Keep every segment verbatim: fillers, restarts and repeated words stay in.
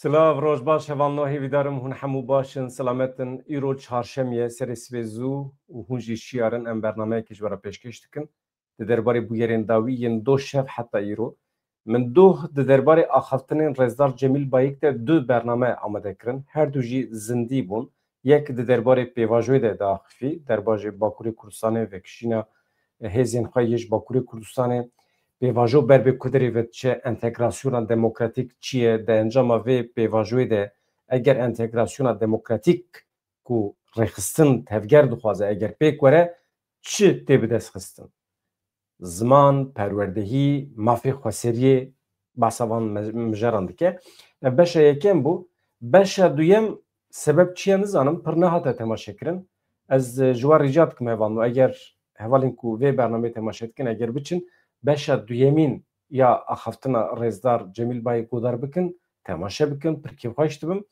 Silav, roj baş hevalno, hêvîdarim hûn hemû baş in, selamet in. Îro çarşem ye, serê sibê zû û hûn jî şiyar in, em bernameyekê ji we re pêşkêş dikin. Di derbarê bûyerên dawî yên do şev heta îro. Min doh di derbarê axaftinên Rêzdar Cemîl Bayik de du bername amade kirin. Her du jî zindî bûn. Yek di derbarê pêvajoyê de diaxifî, derbajê Bakurê Kurdistanê, vekişîna hêzên xwe yê ji Bakurê Kurdistanê, pêvajo ber bi ku derê ve diçe, entegrasyona demokratîk çi ye, di encama vê pêvajoyê de eger entegrasyona demokratîk ku rêxistin tevger dixwaze, eger pêk were, çi tê bidestxistin? Ziman, perwerdehî, mafê xweseriyê, behsa van me-, mijaran dike. Ev beşa yekem bû. Beşa duyem, sebeb çi ye nizanim, pir nehate temaşekirin. Ez, e, ji we rica dikim hevalno, eger hevalên ku vê bernameyê temaşe dikin, eger biçin, beşa duyemîn ya axaftina Rêzdar Cemîl Bayê guhdar bikin, temaşe bikin, pir kêfxweş dibim.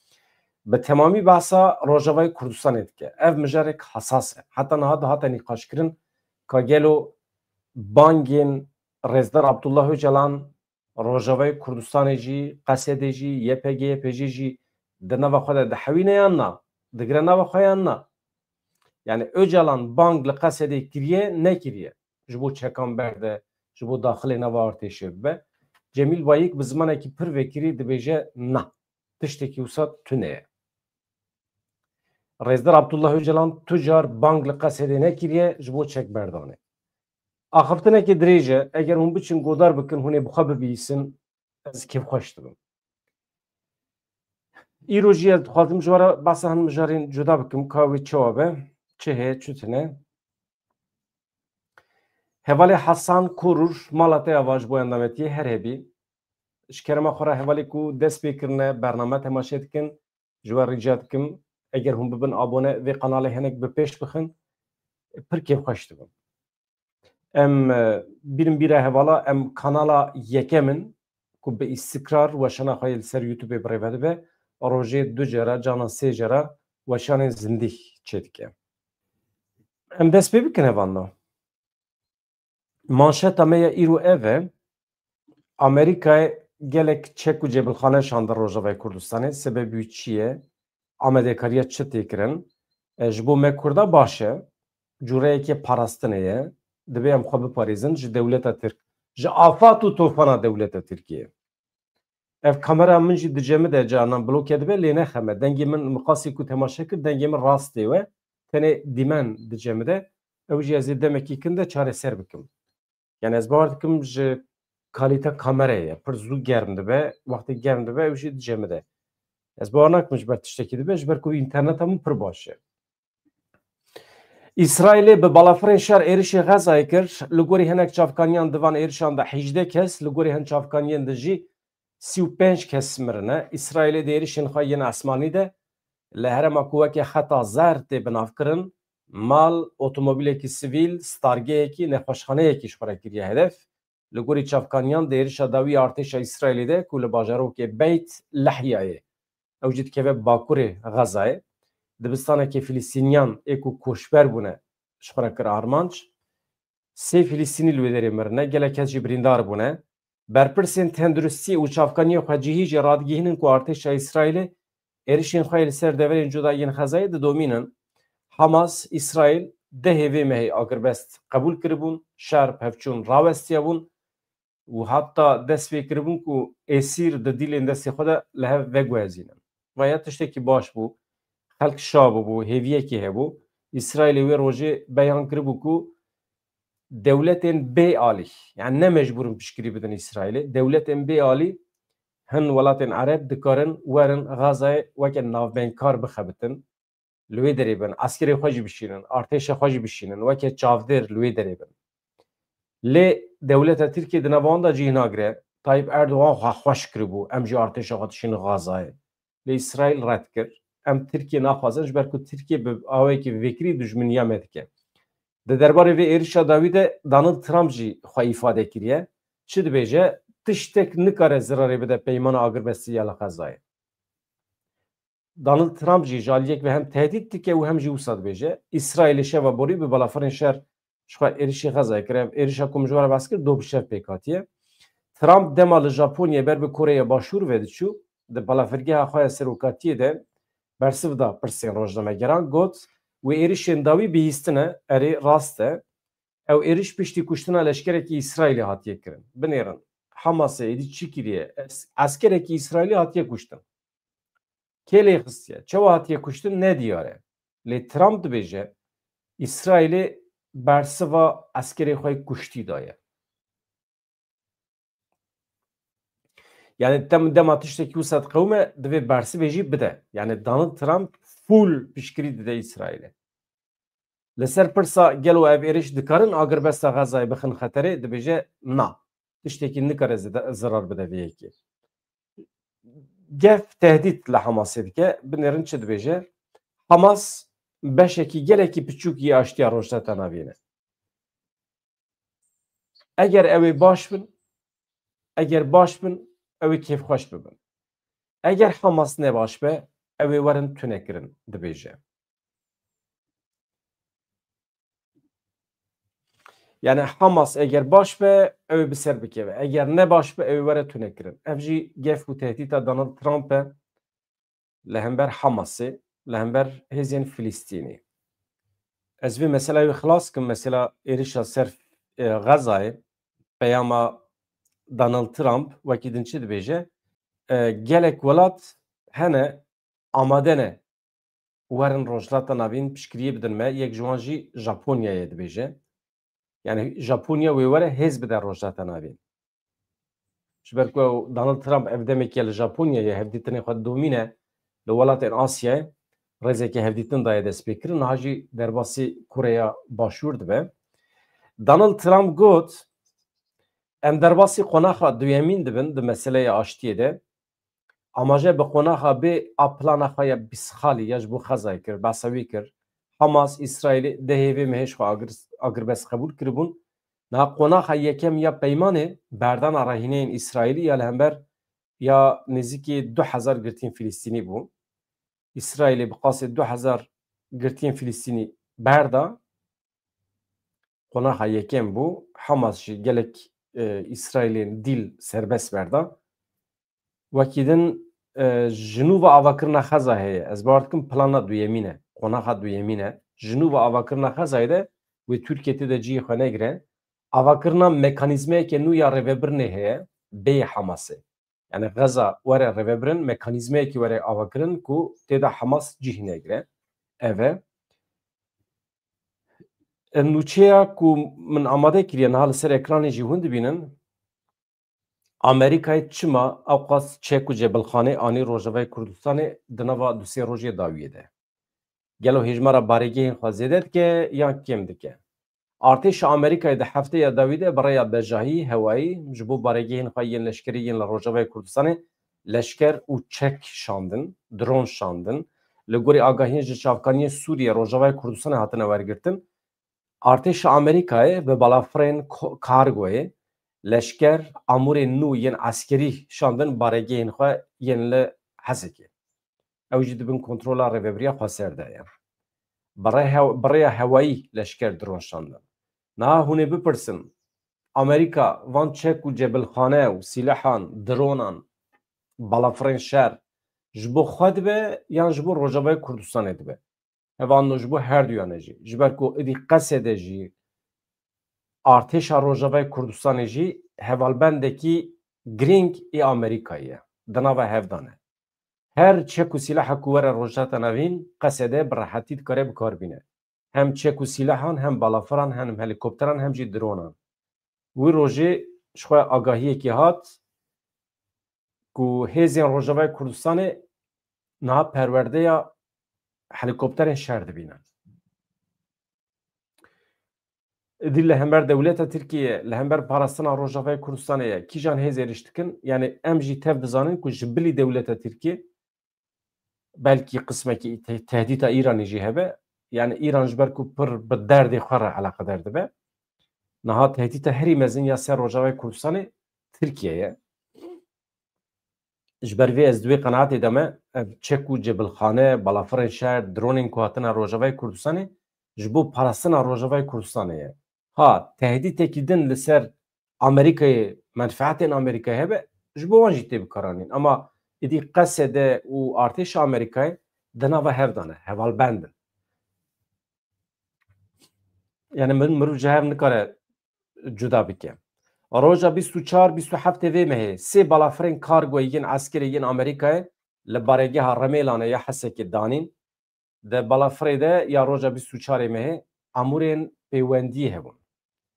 Bi temamî behsa Rojavayê Kurdistanê dike. Ev mijarek hesas e. Heta niha dihate nîqaşkirin ka gelo bangên Rêzdar Abdullah Ocalan, Rojavayê Kurdistanê jî, Qesedê jî, Y P G, Y P J jî di nava xwe de dihewîne yan na? Digire nava xwe yan na? Yani Ocalan bang li Qesedê kiriye, nekiriye? Ji bo çekan berde, ji bo daxilê nava artêşê bibe. Cemîl Bayik bi zimanekî pir vekirî dibêje na. Tiştekî wisa tune ye. Rêzdar Abdullah Ocalan tu car bang li Qesedê nekiriye ji bo çekberdanê. Axaftinekê dirêj e, eger hûn biçin godar bikin, hûn ê bi xwe bibihîsin, ez kêfxweş dibim. Îro jî ez dixwazim ji we re behsa hin mijarên cuda bikim, ka wê çawa be, çi heye, çi tune. Hevalê Hasan Korur, mala te ava ji bo endametiyê her hebî. Ji kerema xwe re hevalê ku dest pê kirine, bername temaşe dikin, ji we rica dikim, eger hûn bibin abone, vê kanalê hinek bi pêş bixin, pir kêfxweş dibim. Em, e, bîrin bîra hevala, em kanala yekem in ku bi îstikrar weşana xwe yê li ser YouTubeê birêve dibe, rojê du cara, cana sê cara weşanên zindî çêdike. Em dest pê bikin hevalno. Manşeta me ya îro ev e. Amerîkayê gelek çek û cebilxane şandin Rojavayê Kurdistanê. Sebebî wî çi ye? Amadekariya çi tê kirin? E, ji bo me Kurda baş e. Cûreyekê parastinê ye. Divê em xwe biparêzin ji dewleta Tirk. Ji afat û tofana dewleta Tirkiyê. Ev kamera min jî dicemide, carinan bloke dibe, lê nexe me. Dengê min, miqasî ku temaşe kir, dengê min rastê we. Tenê dîmen dicemide. Ew jî ez ê demekî kin de çareser bikim. Yani ez bawer dikim ji kalîte kamerayê ye. Pir zû germ dibe. Wextê germ dibe, ew jî dicemide. Ez bawer nakim ji ber tiştekî dibe, ji ber ku înterneta min pir baş e. Îsraîlê bi balafirên şer êrişê Xezayê kir. Li gorî hinek çavkaniyan di van êrişan de hejdeh kes, li gorî hin çavkaniyên de jî sî û pênc kes mirine. Îsraîlê di êrişên xwe yên esmanî de li herêma ku weke Xeta Zer tê binavkirin, mal, otomobîlekî sivîl, stargehekî, nexweşxaneyekî ji xwe re kiriye hedef. Li gorî çavkaniyan di êrişa dawî ya artêşa Îsraîlê de ku li bajarokê Beyt Lehyayê, ew jî dikeve bakurê Xezayê, dibistanekê Filistîniyan ê ku koçber bûne ji xwe re kir armanc. Sê Filistînî li wê derê mirine, gelek kes jî birîndar bûne. Berpirsên tenduristiyê û çavkaniyê xwecihî jî radigihînin ku artêşa Îsraîlê êrişên xwe yê li ser deverên cuda yên Xezayê didomînin. Hamas, Îsraîl dehê vê mehê agirbest qebûl kiribûn, şer bi hevçûn rawestiyabûn û heta dest pê kiribûn ku êsîr di dîlên destê xwe de li hev veguhezînin. Vaya tiştekî baş bû. Xelk şa bûbû, hêviyekê hebû. Îsraîlê wê rojê beyan kiribû ku dewletên bê alî, yani ne mecbûr in piştgirî bidin Îsraîlê, dewletên bê alî hin welatên Ereb dikarin werin Xezayê weke navbeynkar bixebitin, li wê derê bin, eskerê xwe jî bişînin, artêşa xwe jî bişînin, weke çavdêr li wê derê bin. Lê dewleta Tirkiyê di nava wan de cih nagire. Tayyip Erdogan xwe xweş kiribû, em jî artêşa xwe dişînin Xezayê. Lê Îsraîl red kir. Em Tirkiye naxwazin, ji ber ku Tirkiye bi awayekî vekirî dijminiya me dike. Di derbarê vê êrişa dawî de Donald Trump jî xwe îfade kiriye. Çi dibêje? Tiştek nikare zirarê bide peymana agirbestî ya li Xezayê. Donald Trump jî ji aliyek ve hem tehdît dike û hem jî wisa dibêje, Îsraîlê şeva borî bi balafirên şer ji xwe êrişî Xezayê kir. Ev êrişa ku min ji we re behs kir, do bi şev pêk hatiye. Trump dema li Japonyayê ber bi Koreya Başûr ve diçû, di balafirgeha xwe ya serokatiyê de bersiv da pirsên rojnamegeran, got, wê êrişên dawî bihîstine, erê, rast e. Ew êriş piştî kuştina leşkerekî Îsraîlê hatiye kirin. Binêrin, Hamasê êdî çi kiriye? Es-, eskerekî Îsraîlî hatiye kuştin. Kê lê xistiye? Çawa hatiye kuştin? Ne diyar e. Lê Trump dibêje, Îsraîlê bersiva eskerê xwe kuştî daye. Yani dem, dema tiştekî wisa diqewime, divê bersivê jî bide. Yani Donald Trump full piştgirî dide Îsraîlê. Li ser pirsa gelo ev êriş dikarin agirbesta Xezayê bixin xeterê, dibêje na. Tiştekî nikare zide-, zirar bide vê yekê. Gef tehdît li Hamasê dike. Binêrin çi dibêje? Hamas beşekî gelekî piçûk yê aştiya Rojhilata Navîn e. Eger ew ê baş bin, eger baş bin, ew ê kêfxweş bibin. Eger Hamas ne baş be, ew ê werin tunekirin, dibêje. Yani Hamas eger baş be, ew ê bi ser bikeve. Eger ne baş be, ew ê were tunekirin. Ev jî gef û tehdîta Donald Trump e li hember Hamasê, li hember hêzên Filistînî. Ez vê mesela wê xilas kim, mesela êrişa ser, e, Xezayê, peyama Donald Trump wekî din çi dibêje? E, gelek welat hene amade ne werin Rojhilata Navîn piştgiriyê bidin me, yek ji wan jî Japonyayê dibêje. Yani Japonya wê were hêz bide Rojhilata Navîn. Ji ber ku Donald Trump ev demekê li Japonyayê hevdîtinê xwe domîne li welatên Asyayê, rêzeke hevdîtin daye destpêkirin, niha jî derbasî Koreya Başûr dibe. Donald Trump got, em derbasî qonaxa duyemîn dibin di meseleya aştiyê de. Amaje bi qonaxa bê a plana xwe ya bîst xalî ya ji bo Xezayê kir, behsa wî kir. Hamas, Îsraîlê dehê vê mehê ji xwe agir-, agirbest qebûl kiribûn. Niha qonaxa yekem ya peymanê berdana rehîneyên Îsraîlî ya li hember ya nêzîkî du hezar girtiyên Filistînî bû. Îsraîlê bi qasê du hezar girtiyên Filistînî berda. Qonaxa yekem bû. Hamas jî gelek, e, Îsraîlên dîl serbest berda. Wekî din, e, ji nû ve avakirina Xeza heye. Ez bawer dikim plana duyemîn e. Qonaxa duyemîn e. Ji nû ve avakirina Xezayê de wê Tirkiye tê de cihê xwe negire. Avakirina mekanîzmayeke nû ya rêvebirinê heye, bêyî Hamasê. Yani Xeza were rêvebirin, mekanîzmayekî were avakirin ku tê de Hamas cih negire. Ev e. E, nûçeya ku min amade kiriye niha li ser ekranê jî hûn dibînin, Amerîkayê çima ewqas çek û cebilxanê anî Rojavayê Kurdistanê di nava du sê rojê dawiyê de? Gelo hêjmara baregehên xwe zêde dike yan kêm dike? Artêşa Amerîkayê di hefteya dawî de bi rêya bejahî, hewayî ji bo baregehên xwe yên leşkerî yên li Rojavayê Kurdistanê leşker û çek şandin, dron şandin. Li gorî agahiyên ji çavkaniyên Sûriye Rojavayê Kurdistanê hatine wergirtin. Artêşa Amerîkayê bi balafirên ko-, kargoyê leşker, amûrên nû yên eskerî şandin baregehên xwe yên li Hesekê. Ew jî di bin kontrola rêvebiriya xweser de ye. Bi rê hew-, bi rêya hewayî leşker dron şandin. Niha hûn ê bipirsin, Amerîka van çek û cebilxane û sîlehan, dronan, balafirên şer ji bo xwe dibe yan ji bo Rojavayê Kurdistanê dibe? Hevalno ji bo herduyan e jî. Ji ber ku êdî Qesede jî, artêşa Rojavayê Kurdistanê jî hevalbendekî girîng ê Amerîkayê ye. Di nava hev de ne. Her çek û sîlaha ku were Rojhilata Navîn, Qesede bi rehetî dikare bi kar bîne. Hem çek û sîlahan, hem balafiran, hem helîkopteran, hem jî dronan. Wî rojê ji xwe agahiyekî hat ku hêzên Rojavayê Kurdistanê niha perwerdeya helîkopterên şer dibînin. Dî li hember dewleta Tirkiyê, li hember parastina Rojavayê Kurdistanê ye. Kîjan hêz êrîş dikin? Yani em jî tev dizanin ku ji bilî dewleta Tirkiyê belkî qismekî te-, tehdîta Îranê jî hebe. Yani Îran ji ber ku pir bi derdê xwe re eleqedar dibe. Niha tehdîta herî mezin ya ser Rojavayê Kurdistanê Tirkiye ye. Ji ber vê ez di wê qenaetê de me, ev çek û cebilxane, balafirên şer, dronên ku hatine Rojavayê Kurdistanê ji bo parastina Rojavayê Kurdistanê ye. Ha, tehdîtekî din li ser Amerîkayê, menfeetên Amerîkayê hebe, ji bo wan jî tê bikaranîn. Ama Êdî Qesede û artêşa Amerîkayê di nava hev de ne, hevalbend in. Yani min, mirov ji hev nikare cuda bike. Roja bîst û çar, bîst û heftê vê mehê sê balafirên kargo yên eskerê yên Amerîkayê li baregeha Remêlane ya Hesekê danîn. Di balafirê de ya roja bîst û çarê mehê amûrên pêwendiyê hebûn.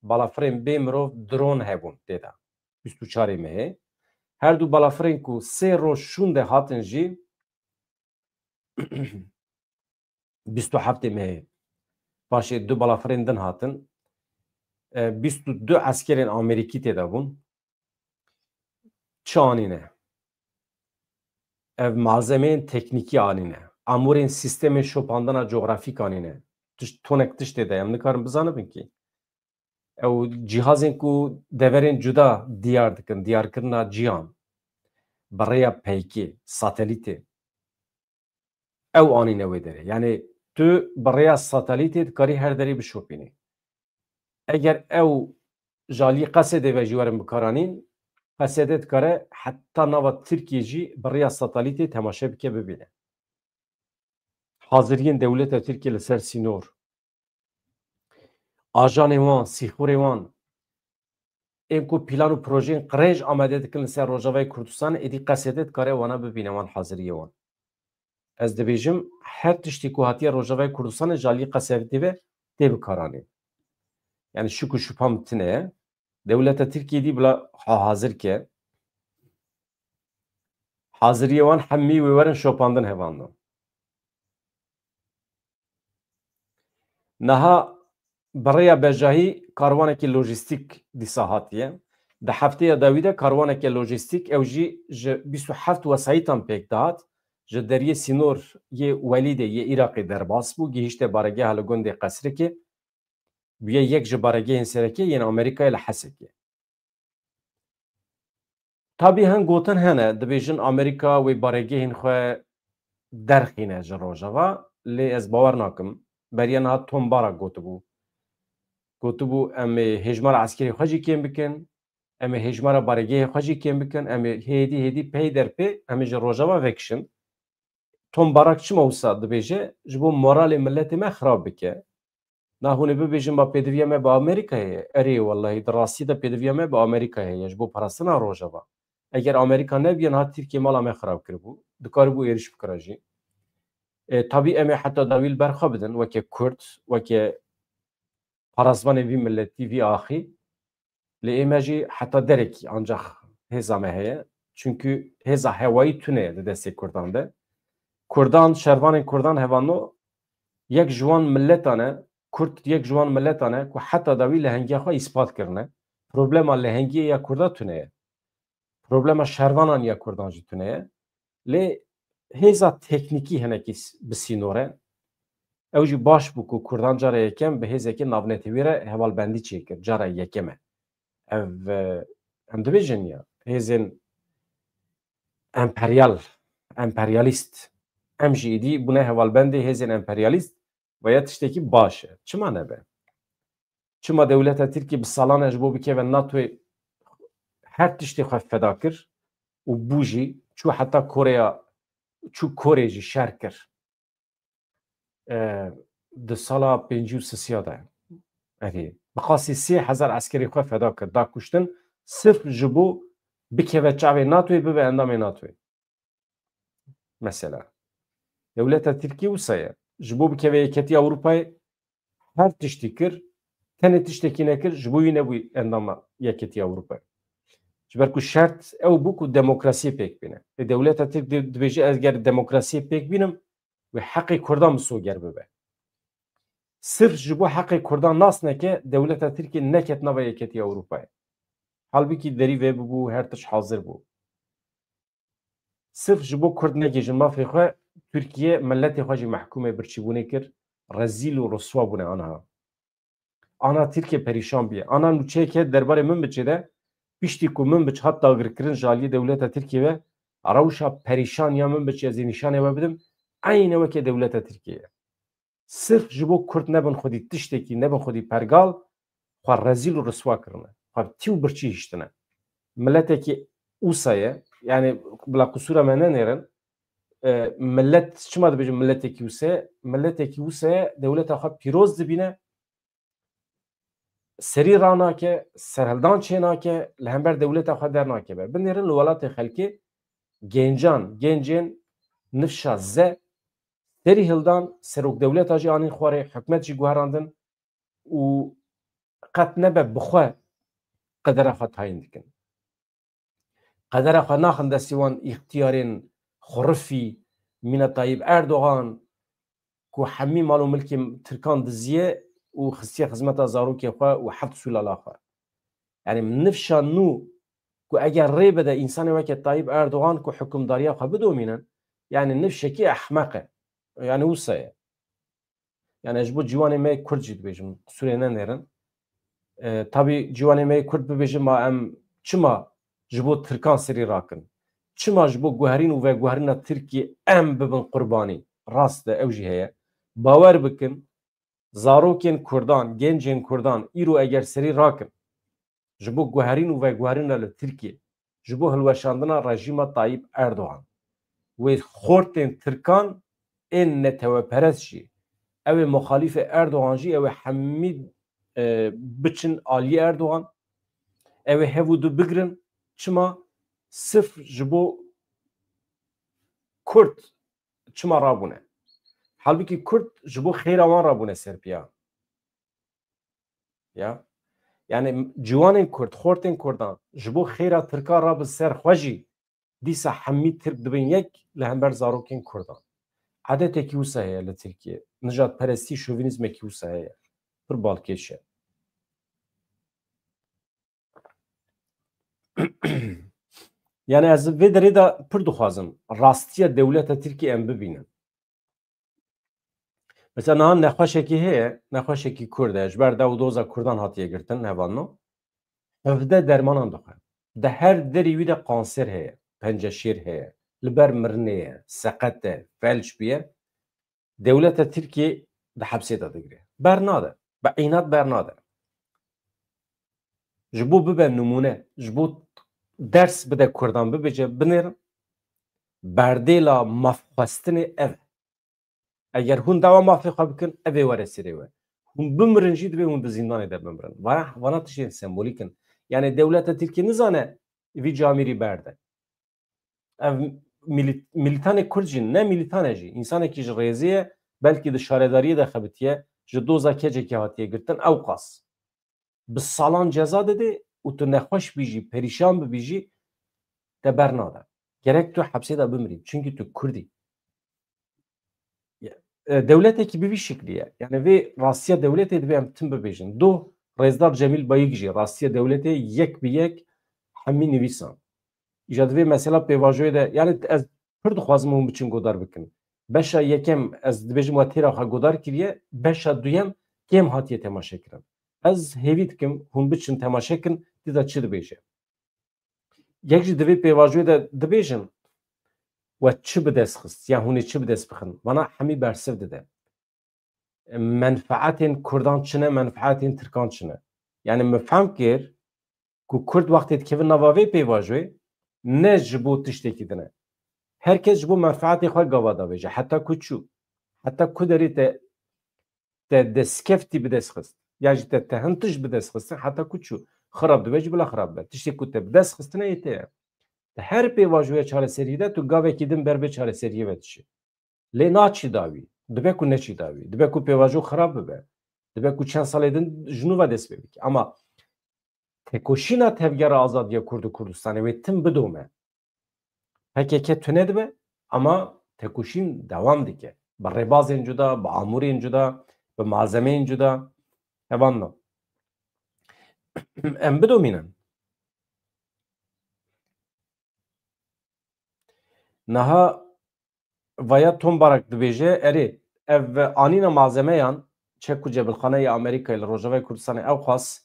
Balafirên bê mirov, dron hebûn tê de. Bîst û çarê mehê. Her du balafirên ku sê roj şûnde hatin jî, bîst û heftê mehê paşê du balafirên din hatin. E, bîst û du eskerên Amerîkî tê de bûn. Çi anîne? Ev malzemeyên teknîkî anîne. Amûrên sîstemên şopandina cografîk anîne. Tişt, tonek tiştê de em nikarin bizanibin kî. Ew cîhazên ku deverên cuda diyar dikin, diyarkirina cihan, bi rêya peykê, satelîtê, ew anîne wê derê. Yani tu bi rêya satelîtê dikarî her derê bişopînî. Eger ew ji alî Qesedê ve jî werin bikaranîn, Qesede dikare heta nava Tirkiyê jî bi rêya satelîtê temaşe bike, bibîne. Haziriyên dewleta Tirkiyê li ser sînor, ajanên wan, sîxurê wan, ên ku plan û projeyên qirêj amade dikin li ser Rojavayê Kurdistan, êdî Qesede dikare wana bibîne, wan haziriyê wan. Ez dibêjim, her tiştî ku hatiye Rojavayê Kurdistanê ji alî Qesedê ve tê bikaranîn. Yani şik û şupa min tune ye. Dewleta Tirkiyê dî bila xwe hazir ke. Haziriyê wan hemî wê werin şopandin hevalno. Niha bi rêya bejahî karwanekî lojîstîk dîsa hatiye. Di hefteya dawî de karwaneke lojîstîk, ew jî ji bîst û heft wesayîtan pêk dihat, ji deriyê sînor yê Welîdê yê Iraqê derbas bû, gihîşte baregeha li gundê Qesrikê, bûye yek ji baregehên sereke yên Amerîkayê li Hesekê. Tabî hin gotin hene, dibêjin Amerîka wê baregehên xwe derxîne ji Rojava, lê ez bawer nakim. Beriya niha Tom Barak gotibû. Gotibû, em ê hêjmara eskerê xwe jî kêm bikin, em ê hêjmara baregehê xwe jî kêm bikin, em ê hêdî hêdî pey der pê, em ê ji Rojava vekişin. Tom Barak çima wisa dibêje? Ji bo moralê miletê me xirab bike. Na hûn ê bibêjin, ma pêdiviya me bi Amerîkayê ye? Erê, wellahî, di rastî de pêdiviya me bi Amerîkayê ye ji bo parastina Rojava. Eger Amerîka nebiya, niha Tirkiye mala me xirab kiribû. Dikaribû êriş bikira jî. E, tabî em ê heta dawî li ber xwe bidin, weke Kurd, weke parasvanê vî miletî, vî axî. Lê ê me jî heta derekî ancax hêza me heye. Çunkî hêza hewayî tune ye di destê Kurdan de. Kurdan, şervanên Kurdan hevano yek ji wan miletan e, Kurd yek ji wan miletan e ku heta dawî lehengiya xwe îspat kirine. Problema lehengiyê ya Kurda tune ye. Problema şervanan ya Kurdan jî tune ye. Lê hêza teknîkî hinekî s-, bi sînor e. Ew jî baş bû ku Kurdan cara yekem bi hêzekî navnetewî re hevalbendî çêkir. Cara yekem e. Ev, e, em dibêjin ya, hêzên emperyal, emperyalîst, em jî êdî bûne hevalbendê hêzên emperyalîst, ve ya tiştekî baş e. Çima nebe? Çima dewleta Tirkiyê bi salan e ji bo bikeve NATOyê her tiştê xwe feda kir û bû jî, çû heta Koreya, çû Korê jî şer kir. E, di sala pêncî û sisiya de, erê, bi qasî sê hezar eskerê xwe feda kir, da kuştin, sirf ji bo bikeve çavê NATOyê, bibe endamê NATOyê. Mesela, dewleta Tirkiyê wisa ye. Ji bo bikeve Yeketiya Ewropayê her tiştî kir, tenê tiştekî nekir, ji bo wî nebû endama Yeketiya Ewropayê. Ji ber ku şert ew bû ku demokrasiyê pêk bîne. Ê, dewleta Tirk di-, dibêje, ez ger demokrasiyê pêk bînim, wê heqê Kurdan min soger bibe. Sirf ji bo heqê Kurdan nas neke, dewleta Tirkiyê neket nava Yeketiya Ewropayê. Halbûkî derî vê bibû, her tişt hazir bû. Sirf ji bo Kurd negihîjin mafê xwe, Tirkiye miletê xwe jî mehkûmê birçîbûnê kir, rezîl û riswa bûne aniha. Ana Tirkiye perîşan bûye. Ana nûçeyeke derbarê Minbiçê de, piştî ku Minbiç hat dagirkirin ji aliyê dewleta Tirkiye ve, rewşa perîşan ya Minbiç ya zî nîşanê we bidim, eyne weke dewleta Tirkiye ye. Sirf ji bo Kurd nebin xwedî tiştekî, nebin xwedî pergal, xwe rezîl û riswa kirine. Xwe tî û birçî hiştine. Miletekî wisa ye, yani bila qisûra me nenêrin. E, millet, çima dibêjin miletekî wisa ye? Miletekî wisa ye, dewleta xwe pîroz dibîne, serî ranake, serhildan çênake, li hember dewleta xwe dernakeve. Binêrin li welatê xelkê, gencan, gencên nifşa ze, serî hildan, serok dewleta jî anîn xwarê, hikûmet jî guherandin û qet nebe bi xwe qedera xwe tayîn dikin. Qedera xwe naxin destê wan îxtiyarên xurifî, mîna Tayyip Erdogan, ku hemî mal û milkê Tirkan diziye û xistiye xizmeta zarokê xwe û heft sûlala xwe. Yani nifşa nû ku eger rê bide însanê weke Tayyip Erdogan ku hikûmdariya xwe bidomînin, yani nifşekî ehmeq e. Yani wisa ye. Yani ez ji bo ciwanê me yê Kurd jî dibêjim, qisûrê nenêrin. E, tabî ciwanê me yê Kurd bibêjin, ma em çima ji bo Tirkan serî rakin? Çima ji bo guherîn û veguherîna Tirkiyê em bibin qurbanî? Rast e, ew jî heye. Bawer bikin, zarokên Kurdan, gencên Kurdan îro eger serî rakin, ji bo guherîn û veguherîna li Tirkiyê, ji bo hilweşandina rejîma Tayyip Erdogan, wê xortên Tirkan ên neteweperest jî, ew ê muxalîfê Erdogan jî, ew ê hemî, e, biçin aliyê Erdogan, ew ê hev û du bigirin. Çima? Sifr ji bo Kurd çima rabûne? Halbûkî Kurd ji bo xêra wan rabûne ser piya. Ya. Yani ciwanên Kurd, xortên Kurdan ji bo xêra Tirkan rabin ser xwe jî, dîsa hemî Tirk dibin yek li hember zarokên Kurdan. Edetekî wisa heye li Tirkiye. Nijadperestî, şovinîzmekî wisa heye. Pir balkêş e. Yani ez vê derê de pir dixwazim rastiya dewleta Tirkiyê em bibînin. Mesela niha nexweşekî heye, nexweşekî Kurd e, ji ber dew û doza Kurdan hatiye girtin, hevalno. Hevdeh dermanan dixwe. Di her derî wî de kanser heye, penceşêr heye, li ber mirinê ye, seqet e, felç bûye. Dewleta Tirkiyê di hepsê de digire. Bernade. Bi înat bernade. Ji bo bibe nimûne, ji bo ders bide Kurdan, bibêje, binêrin, berdêla mafxwestinê ev e. Eger hûn dawa mafê xwe bikin, ev ê were serê we. Hûn bimirin jî, divê hûn di zîndanê de bimirin. Vana, vana tiştên sembolîk in. Yani dewleta Tirkiyê nizane vî camîrî berde. Ev mîlit-, mîlîtanê Kurd jî, ne mîlîtan e jî, însanekî ji rêzê ye, belkî di şaredariyê de xebitiye, ji doza keçekê hatiye girtin, ewqas. Bi salan ceza dide û tu nexweş bî jî, perîşan bibî jî, te bernade. Gerek tu hepsê de bimirî, çimkî tu Kurd î. E, dewletekî bi vî şiklî ye. Yani vê rastiya dewletê divê em tim bibêjin. Doh, Rêzdar Cemîl Bayik jî rastiya dewletê yek bi yek hemî nivîsan. Îja di vê mesela pêvajoyê de, yani ez pir dixwazim hûn biçin godar bikin. Beşa yekem ez dibêjim we têra xwe godar kiriye, beşa duyem kêm hatiye temaşe kirin. Ez hêvî dikim hûn biçin temaşe kin, dîda çi dibêje. Yek jî di vê pêvajoyê de dibêjin, we çi bi dest xist, yan hûn ê çi bi dest bixin? Vana hemî bersiv dide. Menfaetên Kurdan çi ne, menfaetên Tirkan çi ne? Yani min fehm kir ku Kurd wextê dikevin nava vê pêvajoyê, ne ji bo tiştekî din e. Her kes ji bo menfaetê xwe gava davêje. Heta ku çû. Heta ku derê te te destkeftî bi dest xist, ya jî te, te hin tişt bi dest xistin, heta ku çû, xirab dibe jî bila xirab be. Tiştê ku te bi dest xistine yê te ye. Te her pêvajoya çareseriyê de tu gavekî din ber vê çareseriyê ve diçî. Lê naçî dawî. Dibe ku neçî dawî. Dibe ku pêvajo xirab bibe. Dibe ku çend salê din ji nû ve dest pê bike. Ama tekoşîna tevgera azadiya Kurd û Kurdistanê wê tim bidome. P K K tune dibe, ama tekoşîn dewam dike. Bi rêbazên cuda, bi amûrên cuda, bi malzemeyên cuda. Hevalno. Em bidomînin. Niha Vaya Tom Barak dibêje, erê, ev anîna malzemeyan, çek û cebilxaneya Amerîkayê li Rojavayê Kurdistanê ewqas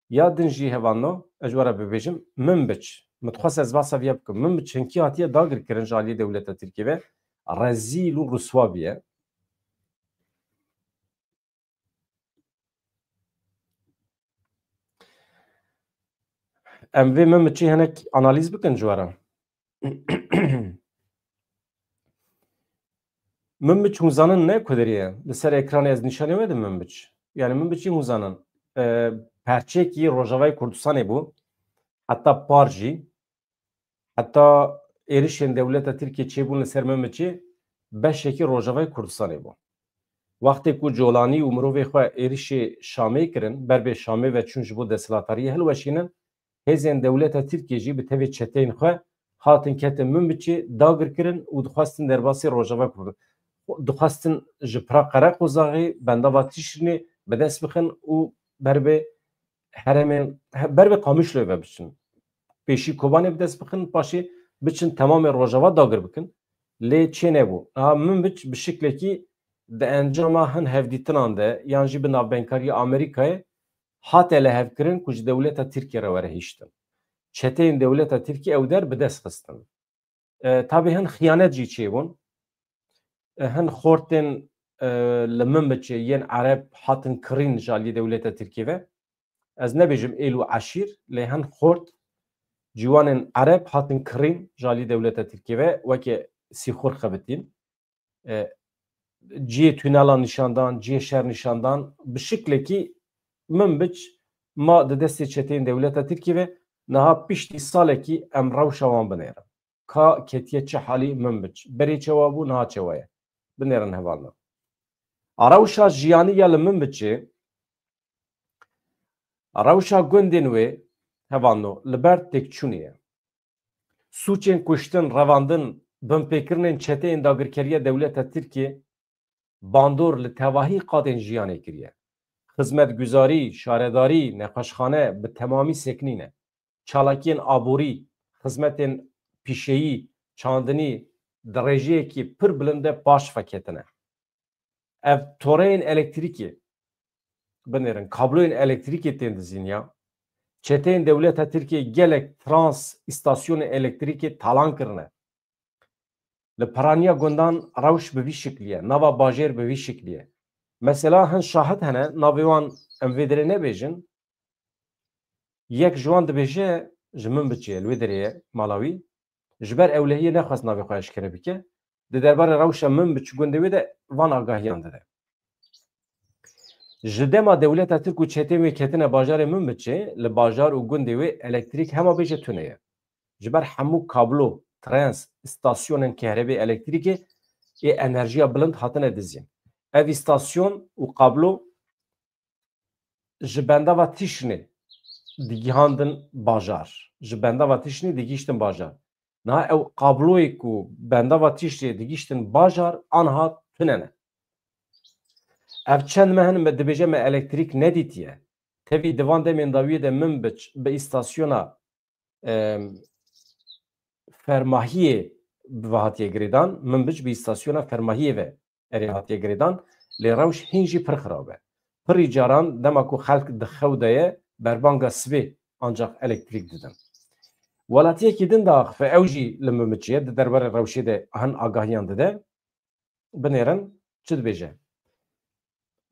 ya din jî hevalno, ez ji we re bibêjim, Minbic, min dixwest ez behsa viya bikim, Minbic hinkî hatiye dagirkirin ji aliyê dewleta Tirkiyê ve, rezîl û riswa bûye. Em vê Minbicê hinek analîz bikin ji we re. Minbiç hûn zanin ne ku derê ye? Li ser ekranê ez nîşanê we didim Minbiç. Yani Minbiçî hûn zanin. E, perçekî Rojavayê Kurdistanê bû. Heta par jî. Heta êrişên dewleta Tirkiyê çêbûn li ser Minbiçê beşekî Rojavayê Kurdistanê bû. Wextê ku Colanî û mirovê xwe êrişê Şamê kirin, ber bê Şamê ve çûn ji bo desthilatdariyê hilweşînin, hêzên dewleta Tirkiyê jî bi tevê çeteyên xwe hatin ketin Minbiçê, dagir kirin û dixwestin derbasî Rojava bibin. Dixwestin ji pira Qereqozaxê, bendava Tişrînê bi dest bixin û ber bi herêmên, ber bi Qamişloyê ve biçin. Pêşî Kobanê bi dest bixin, paşê biçin temamê Rojava dagir bikin. Lê çê nebû. Niha Minbiç bi şiklekî di encama hin hevdîtinan de yan jî bi navbenkariya Amerîkayê hate lihevkirin ku ji dewleta Tirkiyê re were hiştin. Çeteyên dewleta Tirkiyê ew der bi dest xistin. E, tabî hin xiyanet jî çêbûn. E, hin xortên, e, li Minbiçê yên Ereb hatin kirîn ji aliyê dewleta Tirkiyê ve. Ez nebêjim êl û eşîr, lê hin xort ciwanên Ereb hatin kirîn ji aliyê dewleta Tirkiyê ve weke sîxur xebitîn. E, cihê tûnela nîşandan, cihê şer nîşandan, bi şiklekî Minbiç ma di destê çeteyên dewleta Tirkiyê ve. Niha piştî salekî em rewşa wan binêrin. Ka ketiye çi halî Minbiç. Berê çewa bû, niha çewa ye. Binêrin hevalno. A rewşa jiyanî ya li Minbiçê, a rewşa gundên wê hevalno li ber têkçûnê ye. Sûcên kuştin, revandin, binpêkirinên çeteyên dagirkeriya dewleta Tirkiyê bandor li tevahî qadên jiyanê kiriye. Xizmetguzarî, şaredarî, nexweşxane bi temamî sekinîne. Çalakiyên aborî, xizmetên pîşeyî, çandinî di rêjeyekî pir bilind de paş veketine. Ev toreyên elektrîkê, binêrin, kabloyên elektrîkê tên dizîn ya. Çeteyên dewleta Tirkiyê gelek trans îstasyonên elektrîkê talan kirine. Li piraniya gundan rewş bi vî şiklî ye, nava bajêr bi vî şiklî ye. Mesela hin şahid hene, navê wan em vê derê nebêjin. Yek ji wan dibêje, ji Minbiçê ye, li wê derê ye mala wî. Ji ber ewlehiyê nexwest navê xwe eşkere bike. Di derbarê rewşa Minbiç gundê wê de van agahiyan dide. Ji dema dewleta Tirk û çetên wê ketine bajarê Minbiçê, li bajar û gundê wê elektrîk hema bêje tune ye. Ji ber hemû kablo, trens, îstasyonên kehrebê elektrîkê ê enerjiya bilind hatine dizîn. Ev îstasyon û kablo ji bendava Tişrînê digihandin bajar. Ji bendava Tişrînê digihîştin bajar. Niha ew kabloyê ku bendava Tişrînê digihîştin bajar, anha tune ne. Ev çend meh in me dibêje me elektrîk nedîtiye. Tevî di van demên dawiyê de Minbiç bi îstasyona, em, fermahiyê bi hatiye girêdan, Minbiç bi îstasyona fermahiyê ve erê hatiye girêdan, lê rewş hîn jî pir xirab e. Pirî caran dema ku xelk di xew de ye, berbanga sibê ancaq elektrîk didin. Welatiyekî din diaxife, ew jî li Minbiçê ye, di derbarê rewşê de hin agahiyan dide. Binêrin çi dibêje.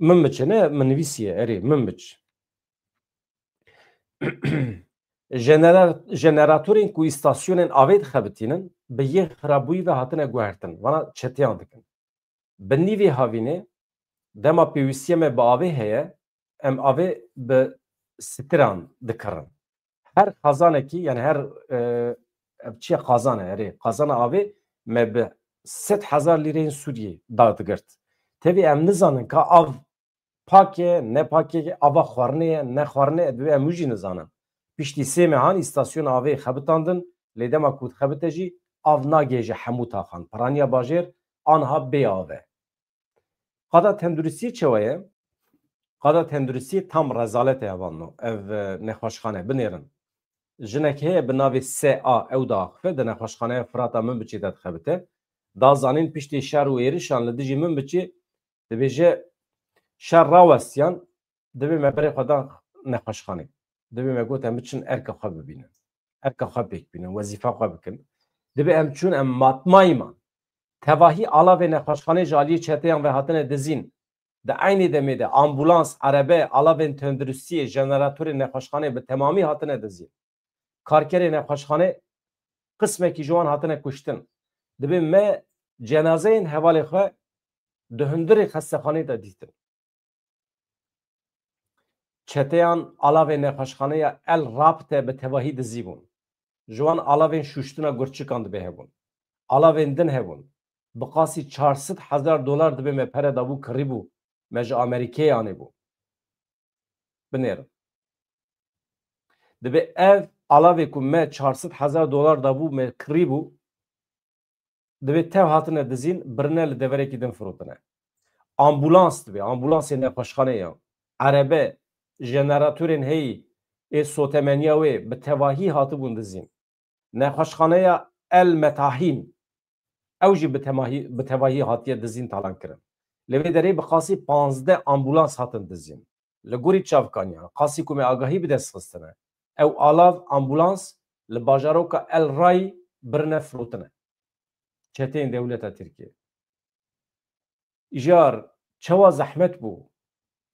Minbiçê ne, min nivîsiye, erê, Minbiç. Jenera-, jeneratorên ku îstasyonên avê dixebitînin, bi yê xirabûyî ve hatine guhertin. Vana çeteyan dikin. Bi nîvê havînê, dema pêwîstiya me bi avê heye, em avê bi stiran dikirin. Her qazanekî, yani her, e, ev çi ye, qazan e, erê, qazana avê me bi sed hezar lîreyên Sûriyê dadigirt. Tevî em nizanin ka av pak e, ne pak e, ava xwarinê ye, ne xwarinê ye, divê em wî jî nizanin. Piştî sê mehan îstasyona avê xebitandin, lê dema ku dixebite jî av nagihêje hemû taxan. Piraniya bajêr anha bê av e. Qada tenduristiyê çawa ye? Qada tenduristiyê tam rezalet e hevalno. Ev, e, nexweşxane, binêrin. Jinek heye bi navê S A, ew diaxife, di nexweşxaneya Firata Minbiçê de dixebite. Da zanîn piştî şer û êrişan li dijî Minbiçê dibêje şer rawestiyan, divê me berê xwe dan nexweşxanê. Divê me got em biçin erka xwe bibînin. Erka xwe pêk bînin, wezîfa xwe bikin. Divê em çûn em matmayî man. Tevahî alavê nexweşxanê ji aliyê çeteyan ve hatine dizîn. Di eynê demê de ambulans, erebe, alavên tenduristiyê, jeneratorên nexweşxanê bi temamî hatine dizîn. Karkerê nexweşxanê qismekî ji wan hatine kuştin. Dibê me cenazeyên hevalê xwe Di hundirê xestexanê de dîtin. Çeteyan alavê nexweşxaneya El Rabte bi tevahî dizî bûn. Ji wan alavên şûştina gurçikan dibê hebûn. Alavên din hebûn. Bi qasî çar sed hezar dolar dibê me pere dabû, kirî bû. Me ji Amerîkeyê anîbû. Binêrin. Dibê ev alavê ku me çar sed hezar dolar dabû, me kirî bû, dibê tev hatine dizîn, birine li deverekî din firotine. Ambulans dibê, ambulansê nexweşxaneyê ya, erebe, jeneratorên heyî ê sotemeniya wê bi tevahî hatibûn dizîn. Nexweşxaneya El Metahîn, ew jî bi temahî-, bi tevahî hatiye dizîn, talan kirin. Li vê derê bi qasî panzdeh ambulans hatin dizîn. Li gorî çavkaniyan, qasî ku me agahî bi dest xistine, ew alav ambulans li bajaroka El Ray birine firotine. Çeteyên dewleta Tirkiyê. Îjar çawa zehmet bû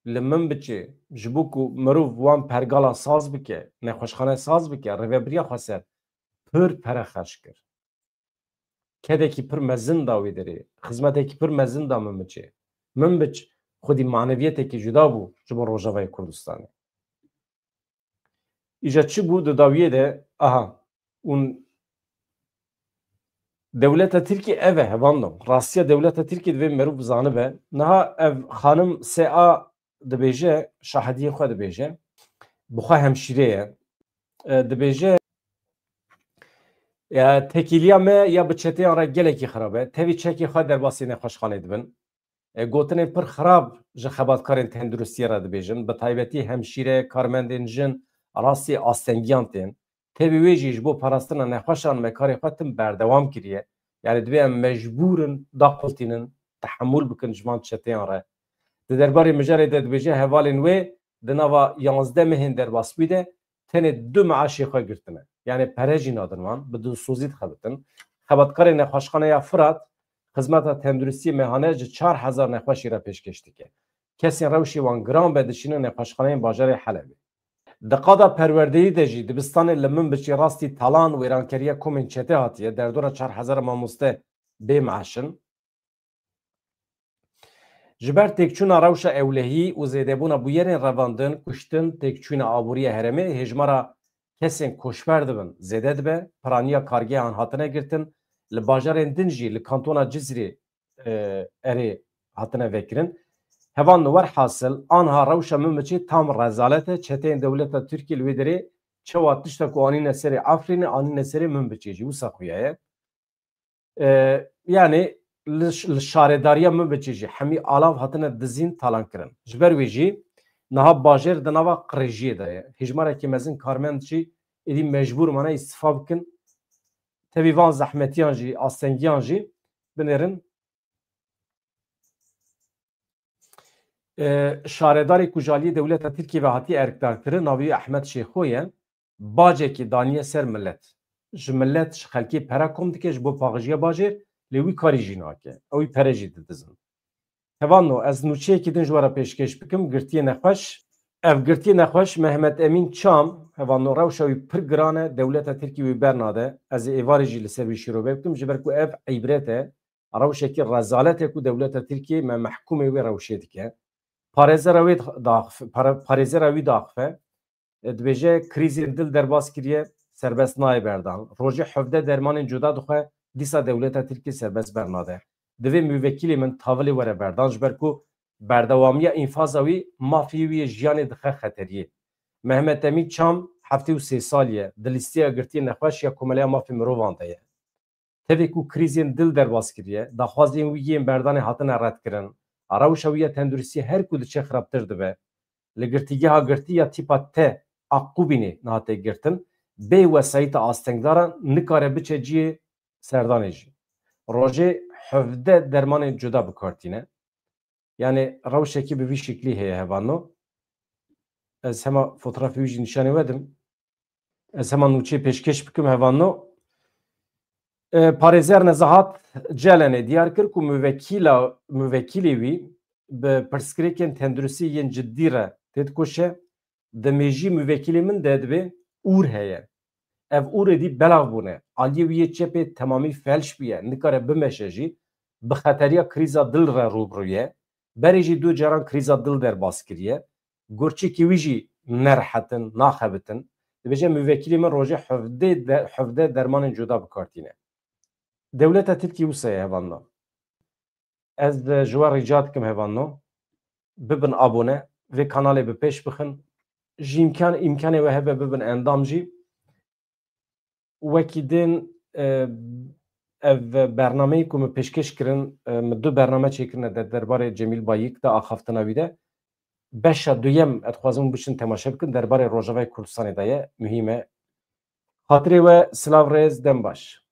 li Minbiçê, ji bo ku mirov wan pergala saz bike, nexweşxane saz bike, rêvebiriya xweser pir pere xerc kir. Kedekî pir mezin da wê derê, xizmetekî pir mezin da Minbiçê. Minbiç xwedî maneviyetekî cuda bû ji bo Rojavayê Kurdistanê. Îja çi bû di dawiyê de? Aha, ûn dewleta Tirkî ev e, hevando. Rastiya dewleta Tirkî divê merûv zanibe. Niha ev xanim S A dibêje, şahidiyê xwe dibêje. Bi xwe hemşîre ye. E, dibêje, ya tekîliya me ya bi çeteyan re gelekî xirab e. Tevî çekê xwe derbasî nexweşxanê dibin. E, gotinên pir xirab ji xebatkarên tenduristiyê re dibêjin, bi taybetî hemşîre, karmendên jin rastî astengiyan tên. Tevî wê jî ji bo parastina nexweşan me karê xwe tim berdewam kiriye. Yanî divê em mecbûr in daqultînin, tehemûl bikin ji van çeteyan re. Di derbarê mijarê de dibêje, hevalên wê di nava yanzdeh mehên derbasbûyî de tenê du meaşê xwe girtine. Yanî pere jî nadin wan, bi dilsozî dixebitin. Xebatkarê nexweşxaneya Firat xizmeta tenduristiyê mehane ji çar hezar nexweşî re pêşkêş dike. Kesên rewşê wan giran be dişînin nexweşxaneyên bajarê Helebê. Di qada perwerdeyî de jî dibistanê li Minbiçê rastî talan, wêrankeriya komên çete hatiye, derdora çar hezar mamoste bê meaş in. Ji ber têkçûna rewşa ewlehî û zêdebûna bûyerên revandin, kuştin, têkçûna aboriya herêmê, hêjmara kesên koçber dibin zêde dibe, piraniya kargehan hatine girtin, li bajarên din jî li kantona Cizîrê, e, erê hatine vekirin. Hevalno, werhasil, anha rewşa Minbiçê tam rezalet e, çeteyên dewleta Tirkiyê li wê derê çawa tişta ku anîne serê Efrînê, anîne serê Minbiçê jî, wisa xuya ye. E, yanî li ş-, li şaredariya Minbiçê jî hemî alav hatine dizîn, talan kirin. Ji ber wê jî niha bajêr di nava qirêjiyê de ye. Hêjmarekî mezin karmend jî êdî mecbûr mane îstifa bikin. Tevî van zehmetiyan jî, astengiyan jî binêrin. E, şaredarê ku ji aliyê dewleta Tirkiyê ve hatiye erkdarkirin, navê wî Ehmed Şêxo ye. Bacekî daniye ser milet. Ji milet, ji xelkê pere kom dike ji bo paxijiya bajêr, lê wî karî jî nake. Ew wî pere jî didizin. Hevalno, ez nûçeyekî din ji we re pêşkêş bikim, girtiyê nexweş. Ev girtiyê nexweş Mehmet Emîn Çam, hevalno, rewşa wî pir giran e, dewleta Tirkî wî bernade. Ez ê êvarê jî li ser wî şîrove bikim, ji ber ku ev îbret e. Rewşekî rezalet e ku dewleta Tirkiyê me mehkûmê wê rewşê dike. Parêzera wê daxif-, pare-, parêzera wî daxife. E, dibêje, krîzên dil derbas kiriye, serbest nayê berdan. Rojê hevdeh dermanên cuda dixwe, dîsa dewleta Tirkiyê serbest bernade. Divê muvekîlê min tavilê were berdan, ji ber ku berdewamiya înfaza wî mafê wî yê jiyanê dixe xeteriyê. Mehmet Emîn Çam heftê û sê salî ye, di lîsteya girtiyên nexweş ya Komeleya Mafê Mirovan de ye. Tevê ku krîzên dil derbas kiriye, daxwazên wî yên berdanê hatine redkirin, rewşa wî ya tenduristiyê her ku diçe xirabtir dibe. Li girtîgeha girtî ya tîpa T a Qubînê niha tê girtin, bê wesayîta astengdaran nikare biçe cihê serdanê jî. Rojê hevdeh dermanên cuda bi kar tîne. Yanî rewşekî bi vî şiklî heye, hevalno. Ez hema fotoğrafê wî jî nîşanê we dim. Ez hema nûçeyê pêşkêş bikim, hevalno. E, parêzer Nezahat Celenê diyar kir ku muvekîla, muvekîlê wî bi pirsgirêkên tenduristî yên cidî re têdikoşe, di mêjî muvekîlê min de dibê ûr heye. Ev ûr êdî belav bûne. Aliyê wî yê çepê temamî felş bûye, nikare bimeşe jî. bi xeteriya krîza dil re rû bi rû ye. Berê jî du caran krîza dil derbas kiriye. Gurçikî wî jî nerehet in, naxebitin. Dibêje, muvekîlê min rojê hevdeh de-, hevdeh dermanên cuda bi kar tîne. Dewleta Tirkî wisa ye, hevalno. Ez, e, ji we rica dikim, hevalno, bibin abone, vê kanalê bi pêş bixin. Ji îmkan, îmkanê we hebe bibin endam jî. Wekî din, e, ev bernameyê ku min pêşkêş kirin, e, min du bername çêkirine de derbarê Cemîl Bayik de, axaftina wî de. Beşa duyem, ez dixwazim biçin temaşe bikin, derbarê Rojavayê Kurdistanê de ye, muhîm e. Xatirê we, silav, rêz, dem baş.